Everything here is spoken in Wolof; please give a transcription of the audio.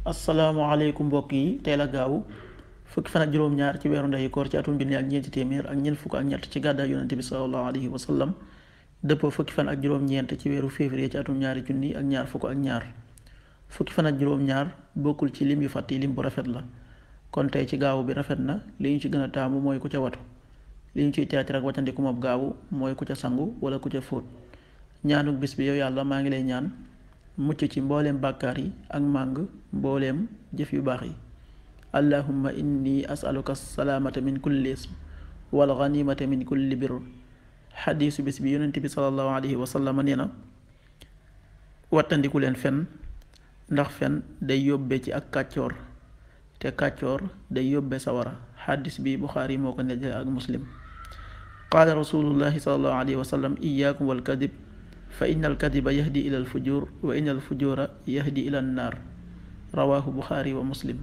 asalaamaaleykum mbokk yi tey la gaaw fukki fan ak juróom-ñaar ci weeru ndeyu koor ci atum junni ak ñeenti téeméer ak ñeent fukk ak ñett ci gàddaay yonente bi sallallahu alayhi wa sallam dëppoo fukki fan ak juróom-ñeent ci weeru février ci atum ñaari junni ak ñaar fukk ak ñaar fukki fan ak juróom-ñaar bokkul ci lim yu fàtt yi lim bu rafet la kon tey ci gaawu bi rafet na li ñu ci gën a taamu mooy ku ca watu li ñu ciy teeti rek waccandiku moom gaawu mooy ku ca sangu wala ku ca fóot ñaanuk bis bi yow yàlla maa ngi lay ñaan mucc ci mbooleem bàkkaar yi ak màng mbooleem jëf yu baax yi allahumma inni asaluka salaamata min kulli ism wal ganimata min kulli birr xadiisu bis bi yonent bi sallallahu alayhi wa sallam nee na wattandiku leen fen ndax fen day yóbbe ci ak kàccoor te kàccoor day yóbbe sawara xadiis bi buxaari moo ko nettali ak muslim qaala rasulullahi sallallahu alayhi wa sallam iyaakum wal kadib fa inna alkadiba yahdi ila alfujur wa inna alfujura yahdi ila annaar rawaahu buxaari wa muslim